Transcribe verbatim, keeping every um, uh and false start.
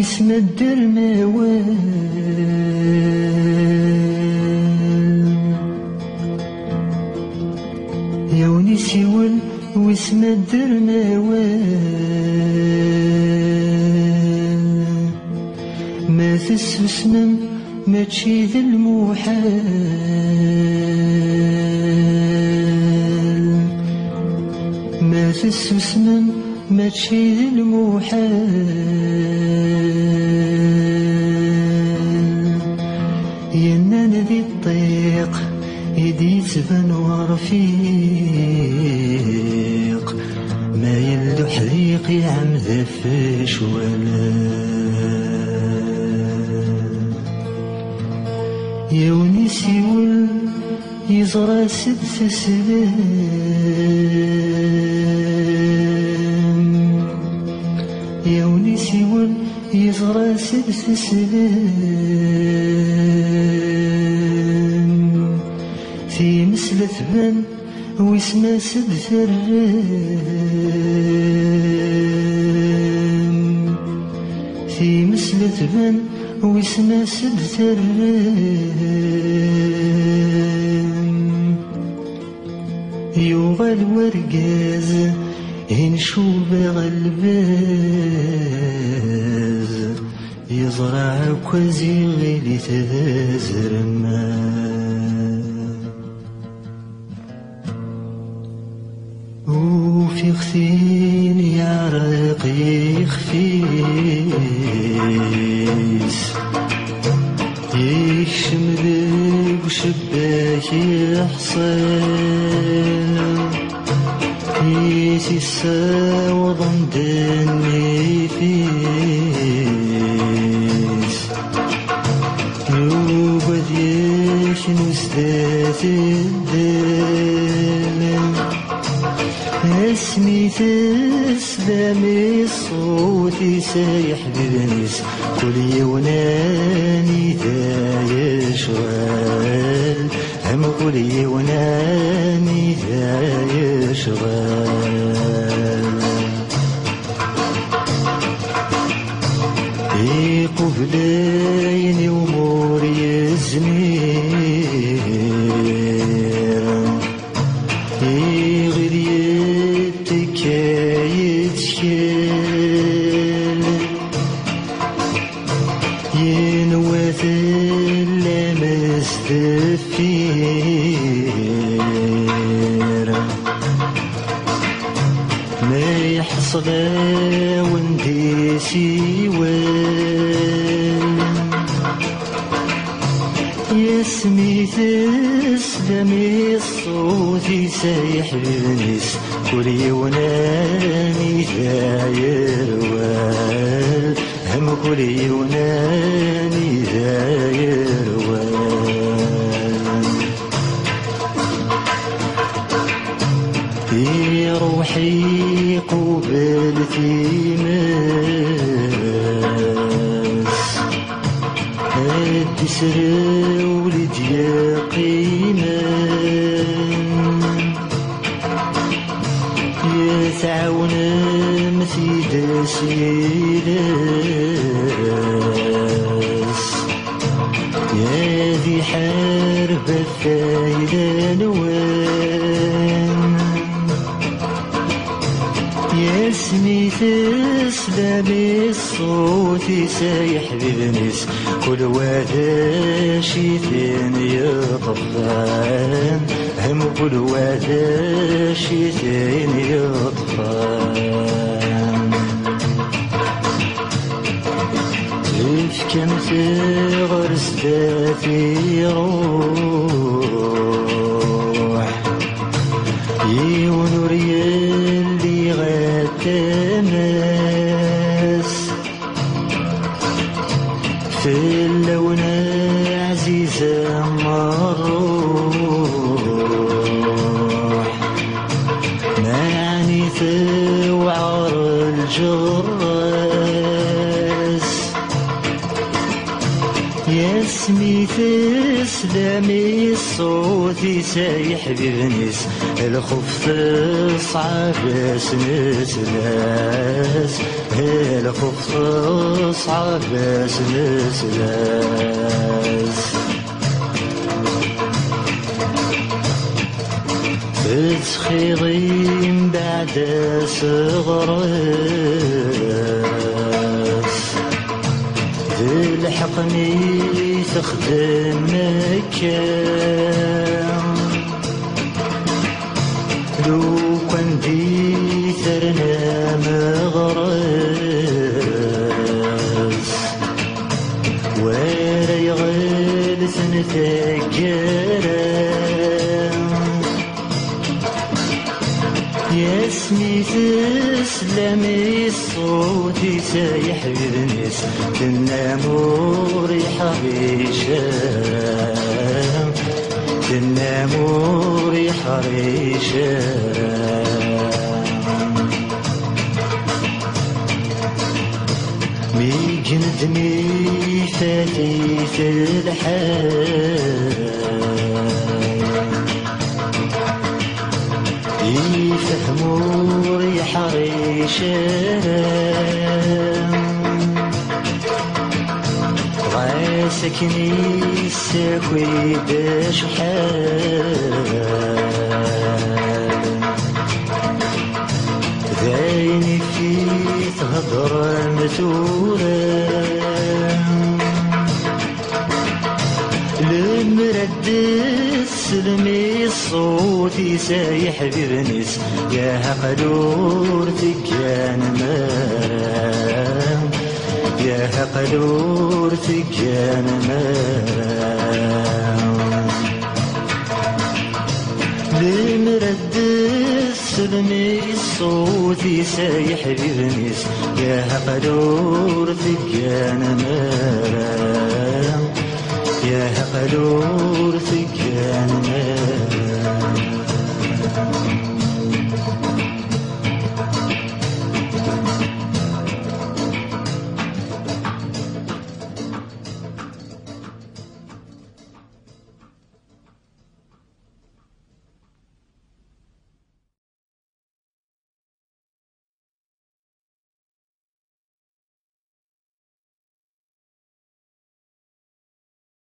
Smeddren awal. Yiwen isiwel, wi smeddren awal. Ma tessusmem, mačči d lmuḥal. Ma tessusmem, mačči d lmuḥal. Yennan di ṭṭiq i d-yettban werfiq, ma yella uḥdiq iɛemmed afecwal. Yiwen isiwel, yeẓra-s-d teslem. Yiwen isiwel, yeẓra-s-d teslem. Times la tban, wissen-as-d terrem. Times la tban, wissen-as-d terrem. Yuɣal wergaz, incuba lbaz, yeẓra akk aziɣil i tazrem. Ufiɣ-t-in yeɛreq yixef-is, yekcem deg ucebbak yeḥṣel, i t-issawḍen-d nnif-is. Yugad yaknu sdat ddel, asmi teslam i ṣṣut-is ay iḥbiben-is, kul yiwen anida yecɣal, am kul yiwen anida yecɣal. Iqubel ayen iwumi ur yezmir, iɣil yettekka yettkel, yenwa tellam s deffir. Ma yeḥṣel awen-d isiwel, yasmi teslam i ṣṣut-is ay iḥbiben-is, kul yiwen anida yerwel. Am kul yiwen anida yerwel, iruḥ iqubel times, ad d-isrewel i d-yeqqimen. Tɛawnem-t-id s yiles, ad iḥareb ɣef ayla-nwen. Asmi teslam i ṣṣut-is ay iḥbiben-is, kul wa d acu i ten-yeṭṭfen, am kul wa d acu i ten-yeṭṭfen. Tefkam-t ɣer sdat iruḥ, yiwen ur yelli ɣer tama-s. Fell-awen ɛziz am ṛṛuḥ, meɛni tewɛer lǧerra-s. Yasmi teslam i ṣṣut-is ay iḥbiben-is, lxuf teṣɛeb-as nesla-s, lxuf teṣɛeb-as nesla-s. Tettxiḍi mbeɛd aseɣres, d lḥeqq mi texdem akka. Lukan d-itern ameɣres, wara yeɣlten taggara. Yasmi teslam i ṣṣut-is ay iḥbiben-is, tennam ur iḥric ara, tennam ur iḥric ara. Mi yendem ifat-it lḥal, ifhem ur yeḥric ara. Ɣas akken issaki-d acḥal, d ayen ifi theddrem tura. Lemmer ad d-teslem i ṣṣut-is ay iḥbiben-is, ya aql ur tegganem ara, ya aql ur tegganem ara. Lemmer ad d-teslem i ṣṣut-is ay iḥbiben-is, ya aql ur tegganem ara, ya aql ur tegganem ara.